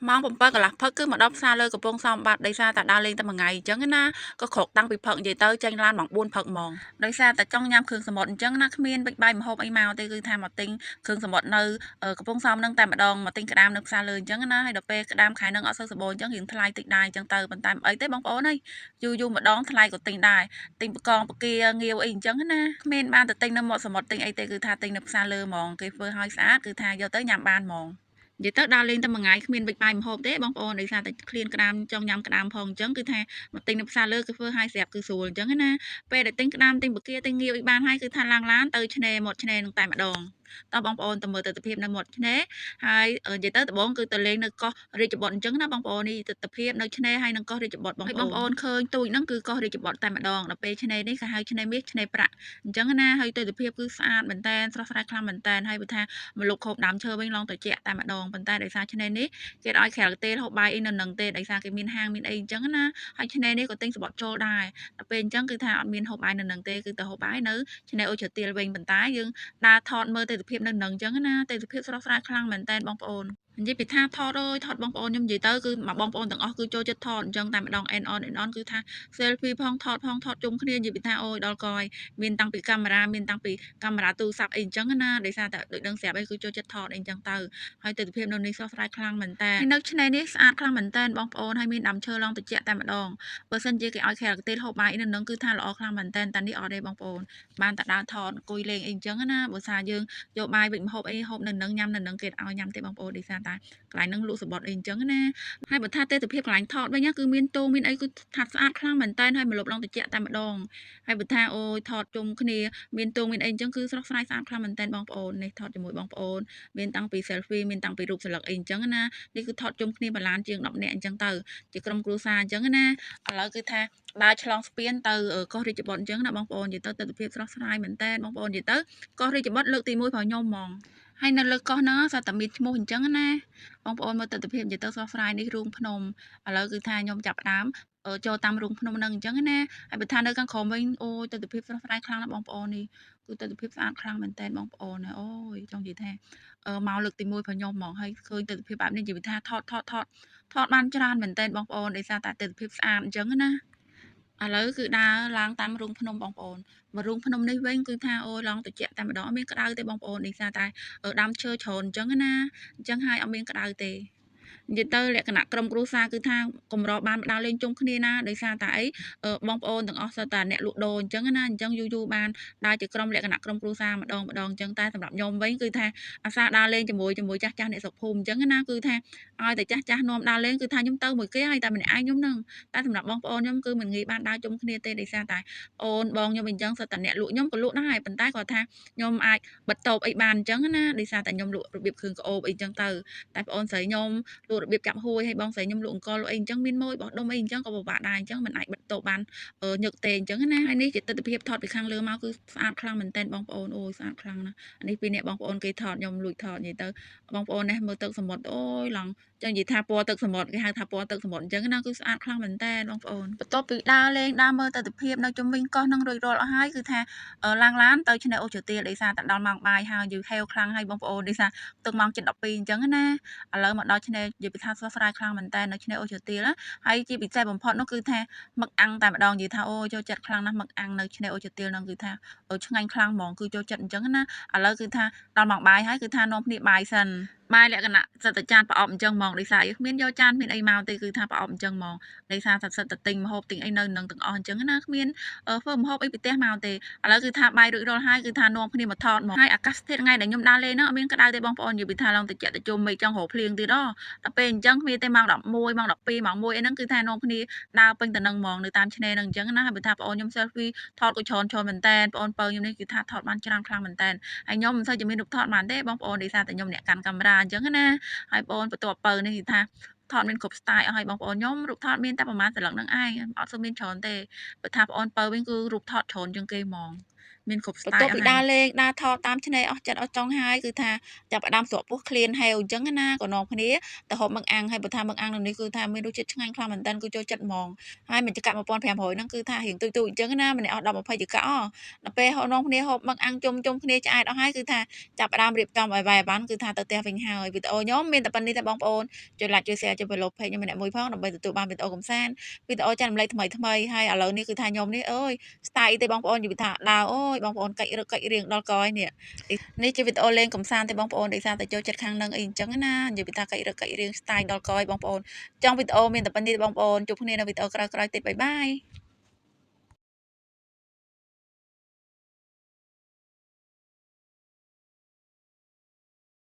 ម៉ោង7កន្លះព្រឹកគឺមកដល់ផ្សារលើកំពង់សោមបាត់ដោយសារតែដើរលេងតែមួយថ្ងៃអញ្ចឹងណាក៏ក្រោកតាំងពីព្រឹកនិយាយទៅចេញឡានម៉ោង4ព្រឹកហ្មងដោយសារតែចង់ញ៉ាំគ្រឿងសមុទ្រអញ្ចឹងណាគ្មានវិចបាយម្ហូបអីមកទេគឺថាមកទិញគ្រឿងសមុទ្រនៅកំពង់សោមនឹងតែម្ដងមកទិញក្តាមនៅផ្សារលើអញ្ចឹងណាហើយដល់ពេលក្តាមខែនឹងអត់សូវសម្បូរអញ្ចឹងរៀងថ្លៃតិចដែរអញ្ចឹងទៅប៉ុន្តែមិនអីទេបងប្អូនអើយយូរយូរម្ដងថ្លៃក៏ទិញដែរទិញបកងបកាងាវអីអញ្ចឹងណាគ្មានបានទៅទិញនៅមាត់សមុទ្រទិញអីទេគឺថាទិញនៅផ្សារលើហ្មងគេធ្វើឲ្យស្អាតគឺថាយកទៅញ៉ាំបានហ្មង និយាយទៅដើរលេងតែមួយថ្ងៃគ្មានវិចបាយម្ហូបទេបងប្អូនដោយសារតែឃ្លានក្តាមចង់ញ៉ាំក្តាមផងអញ្ចឹងគឺថាមកទិញនៅផ្សារលើគឺធ្វើឲ្យស្រាប់គឺស្រួលអញ្ចឹងណាពេលដែលទិញក្តាមទិញបង្គាទិញងាវអីបានហើយគឺថាឡើងឡានទៅឆ្នេរមាត់ឆ្នេរនឹងតែម្ដងតោះបងប្អូនទៅមើលទិដ្ឋភាពនៅមាត់ឆ្នេរហើយនិយាយទៅដំបូងគឺទៅលេងនៅកោះរាជបុត្រអញ្ចឹងណាបងប្អូននេះទិដ្ឋភាពនៅឆ្នេរហើយនឹងកោះរាជបុត្របងប្អូនបងប្អូនឃើញទូចហ្នឹងគឺកោះរាជបុត្រតែម្ដងដល់ពេលឆ្នេរនេះគេហៅឆ្នេរមាសឆ្នេរប្រាក់អញ្ចឹងណាហើយទិដ្ឋភាពគឺស្អាតមែនតែនស្រស់ស្រាយខ្លាំងមែនតែនហើយបើថា មកលុកខូបដើមឈើវិញឡងត្រជាក់តែម្ដងប៉ុន្តែដោយសារឆ្នេរនេះគេឲ្យក្រៅទេហូបបាយអីនៅនឹងទេដោយសារគេមានហាងមានអីអញ្ចឹងណាហើយឆ្នេរនេះក៏ទិញសំបុត្រចូលដែរដល់ពេលអញ្ចឹងគឺថាអត់មានហូបបាយនៅនឹងទេគឺទៅហូបបាយនៅឆ្នេរអូជ្រទាលវិញប៉ុន្តែយើងដើរថតមើលទេសភាពនៅនឹងអញ្ចឹងណាទេសភាពស្រស់ស្រាយខ្លាំងមែនតើបងប្អូននិយាយពីថាថតអើយថតបងប្អូនខ្ញុំនិយាយទៅគឺមកបងប្អូនទាំងអស់គឺចូលចិត្តថតអញ្ចឹងតែម្ដង end on end on គឺថា selfie ផងថតផងថតជុំគ្នានិយាយពីថាអូយដល់កយមានតាំងពីកាមេរ៉ាមានតាំងពី កាមេរ៉ាទូរស័ព្ទអីអញ្ចឹងណាដោយសារតែដូចដឹងស្រាប់អីគឺចូលចិត្តថតអីអញ្ចឹងទៅហើយទិដ្ឋភាពនៅនេះស្រស់ស្រាយខ្លាំងមែនតើនៅឆ្នេរនេះស្អាតខ្លាំងមែនតើបងប្អូនហើយមានដើមឈើឡងត្រជាក់តែម្ដងបើសិនជាគេឲ្យខែកទេហូបបាយនៅនឹងគឺថាល្អខ្លាំងមែនតើតែនេះអត់ទេបងប្អូនបានតែដើរថតអង្គុយលេងអីអញ្ចឹងណាបើសារយើងយកបាយវិចម្ហូបអីហូបនៅនឹងញ៉ាំនៅនឹងគេឲ្យញ៉ាំទេបងប្អូនដោយសារតែកន្លែងហ្នឹងលក់សបុតអីអញ្ចឹងណាហើយបើថាទេសភាពកន្លែងថតវិញគឺមានទូមានអីគឺថាស្អាតខ្លាំងមែនតើហើយមលប់ឡងត្រជាក់តែម្ដងហើយបើថាអូយថតជុំគ្នា មានទងមានអីអញ្ចឹងគឺស្រស់ស្រាយស្អាតខ្លាំងមែនទែនបងប្អូននេះថតជាមួយបងប្អូនមានតាំងពី selfie មានតាំងពីរូបសន្លឹកអីអញ្ចឹងណានេះគឺថតជុំគ្នាបន្លានជាង10នាក់អញ្ចឹងទៅជាក្រុមគ្រួសារអញ្ចឹងណាឥឡូវគឺថាដើរឆ្លងស្ពានទៅកោះរាជបុត្រអញ្ចឹងណាបងប្អូននិយាយទៅទិដ្ឋភាពស្រស់ស្រាយមែនទែនបងប្អូននិយាយទៅកោះរាជបុត្រលើកទី1របស់ខ្ញុំហ្មងហើយនៅលើកោះហ្នឹងសត្វតែមានឈ្មោះអញ្ចឹងណាបងប្អូនមើលទិដ្ឋភាពនិយាយទៅស្រស់ស្រាយនេះរូងភ្នំឥឡូវគឺថាខ្ញុំចាប់ផ្ដើមចូលតាមរូងភ្នំហ្នឹងអញ្ចឹងណាហើយបើថានៅខាងក្រោមវិញអូយទិដ្ឋភាពស្រស់ស្រាយខ្លាំងណាស់បងប្អូននេះ គឺទិដ្ឋភាពស្អាតខ្លាំងមែនទែនបងប្អូនអូយចង់និយាយថាមកលើកទី1របស់ខ្ញុំហ្មងហើយឃើញទិដ្ឋភាពបែបនេះនិយាយថាថតថតថតថតបានច្រើនមែនទែនបងប្អូនដោយសារតែទិដ្ឋភាពស្អាតអញ្ចឹងណាឥឡូវគឺដើរឡើងតាមរូងភ្នំបងប្អូនមករូងភ្នំនេះវិញគឺថាអូយឡងត្រជាក់តែម្ដងអត់មានក្តៅទេបងប្អូនដោយសារតែដើមឈើច្រើនអញ្ចឹងណាអញ្ចឹងហើយអត់មានក្តៅទេនិយាយទៅលក្ខណៈក្រុមគ្រួសារគឺថាកម្របានដើរលេងជុំគ្នាណាដោយសារតែអីបងប្អូនទាំងអស់សុទ្ធតែអ្នកលក់ដូរអញ្ចឹងណាអញ្ចឹងយូរយូរបានដើរជាក្រុមលក្ខណៈក្រុមគ្រួសារម្ដងម្ដងអញ្ចឹងតែសម្រាប់ខ្ញុំវិញគឺថាអាសាដើរលេងជាមួយជាមួយចាស់ចាស់អ្នកស្រុកភូមិអញ្ចឹងណាគឺថាឲ្យតែចាស់ចាស់នាំដើរលេងគឺថាខ្ញុំទៅមួយគេហើយតែម្នាក់ឯងខ្ញុំហ្នឹងតែសម្រាប់បងប្អូនខ្ញុំគឺមិនងាយបានដើរជុំគ្នាទេដោយសារតែអូនបងខ្ញុំអញ្ចឹងសុទ្ធតែអ្នកលក់ខ្ញុំក៏លក់ដែរប៉ុន្តែគាត់ថាខ្ញុំអាចបិទតូបអីបានអញ្ចឹងណាដោយសារតែខ្ញុំលក់របៀបគ្រឿងក្អូបអីអញ្ចឹងទៅតែបងអូនស្រីខ្ញុំ លក់របៀបចាប់ហួយហើយបងស្រីខ្ញុំលក់អង្គលក់អីអញ្ចឹងមានម៉ួយបោះដុំអីអញ្ចឹងក៏ពិបាកដែរអញ្ចឹងមិនអាចបិទតូបបានញឹកទេអញ្ចឹងណាហើយនេះជាទិដ្ឋភាពថតពីខាងលើមកគឺស្អាតខ្លាំងមែនទែនបងប្អូនអូយស្អាតខ្លាំងណាស់នេះពីអ្នកបងប្អូនគេថតខ្ញុំលួចថតនិយាយទៅបងប្អូននេះមើលទឹកសមុទ្រអូយឡងចឹងនិយាយថាពណ៌ទឹកសមុទ្រគេហៅថាពណ៌ទឹកសមុទ្រអញ្ចឹងណាគឺស្អាតខ្លាំងមែនតើបងប្អូនបន្ទាប់ពីដើរលេងដើរមើលទិដ្ឋភាពនៅជុំវិញកោះនឹងរួចរាល់អស់ហើយគឺថាឡើងឡានទៅឆ្នេរអូជទាលដោយសារតែដល់ម៉ោងបាយហើយយូរហេវខ្លាំងហើយបងប្អូនដោយសារទឹកម៉ោង7:12អញ្ចឹងណា ឥឡូវមកដល់ឆ្នេរនិយាយពីថាស្រស់ស្រាយខ្លាំងមែនតើនៅឆ្នេរអូជទាលហើយជាពិសេសបំផុតនោះគឺថាមឹកអាំងតែម្ដងនិយាយថាអូចូលចិត្តខ្លាំងណាស់មឹកអាំងនៅឆ្នេរអូជទាលហ្នឹងគឺថាឆ្ងាញ់ខ្លាំងហ្មងគឺចូលចិត្តអញ្ចឹងណាឥឡូវគឺថាដល់ម៉ោងបាយហើយគឺថានាំគ្នាបាយសិនបាយលក្ខណៈសិតតែចានប្រអប់អញ្ចឹងហ្មងដោយសារគ្មានយកចានមានអីមកទេគឺថាប្រអប់អញ្ចឹងហ្មងដោយសារតែសិតតែទិញម្ហូបទិញអីនៅនឹងទាំងអស់អញ្ចឹងណាគ្មានធ្វើម្ហូបអីពីផ្ទះមកទេឥឡូវគឺថាបាយរួចរាល់ហើយគឺថានាំគ្នាមកថតមកហើយអាកាសធាតុថ្ងៃដែលខ្ញុំដើរលេងហ្នឹងអត់មានក្តៅទេបងប្អូននិយាយពីថាឡើងតិចតិជុំមេឃចង់រកភ្លៀងទៀតដល់ពេលអញ្ចឹងគ្មានទេម៉ោង11ម៉ោង12ម៉ោង1អីហ្នឹងគឺថានាំគ្នាដើរពេញទៅនឹងហ្មងនៅតាមឆ្នេរហ្នឹងអញ្ចឹងណាហើយបើថាបងប្អូនខ្ញុំ selfie ថតក៏ច្រើនច្រើនមែនតើបងប្អូនពៅខ្ញុំនេះគឺថាថតបានច្រើនខ្លាំងមែនតើហើយខ្ញុំមិនសូវជាមានរូបថតបានទេបងប្អូនដោយសារតែខ្ញុំអ្នកកាន់កាមេរ៉ាអញ្ចឹងណាហើយបងប្អូនបន្ទាប់ពៅនេះគឺថាថតមានគ្រប់ style អស់ហើយបងប្អូនខ្ញុំរូបថតមានតែប្រហែលសន្លឹកហ្នឹងឯងអត់សូវមានច្រើនទេបើថាបងប្អូនពៅវិញគឺរូបថតច្រើនជាងគេហ្មង មានគ្រប់ បន្ទា style ប់ អស់ហើយ ពីដើរលេងដើរថតតាមឆ្នេរអស់ចិត្តអស់ចង់ហើយគឺថាចាប់ផ្ដើមស្រកពោះឃ្លានហេវអញ្ចឹងណាក៏នាំគ្នាទៅហូបមឹកអាំងហើយបើថាមឹកអាំងនៅនេះគឺថាមានរសជាតិឆ្ងាញ់ខ្លាំងមែនតើគឺចូលចិត្តហ្មងហើយមួយចង្កាក់1500ហ្នឹងគឺថារៀងទូចៗអញ្ចឹងណាម្នាក់អស់10 20ចង្កាក់អដល់ពេលហូបនាំគ្នាហូបមឹកអាំងជុំជុំគ្នាឆ្អែតអស់ហើយគឺថាចាប់ផ្ដើមរៀបចំឲ្យវាយបានគឺថាទៅផ្ទះវិញហើយវីដេអូខ្ញុំមានតែប៉ុណ្្នេះទេបងប្អូនជួយ like ជួយ share ជួយ follow page ខ្ញុំម្នាក់មួយផងដើម្បីទទួលបានវីដេអូកំសាន្តវីដេអូចែករំលែកថ្មីថ្មីហើយឥឡូវនេះគឺថាខ្ញុំនេះអើយ style ទេបងប្អូននិយាយថាដើរអូយបងប្អូនកាច់រឹកកាច់រៀងដល់កយនេះនេះជាវីដេអូលេងកំសាន្តទេបងប្អូនដោយសារតែចូលចិត្តខាងនឹងអីអញ្ចឹងណានិយាយថាកាច់រឹកកាច់រៀង style ដល់កយបងប្អូនចង់វីដេអូមានតែប៉ុណ្្នេះទេបងប្អូនជួបគ្នានៅវីដេអូក្រោយៗទៀត bye bye.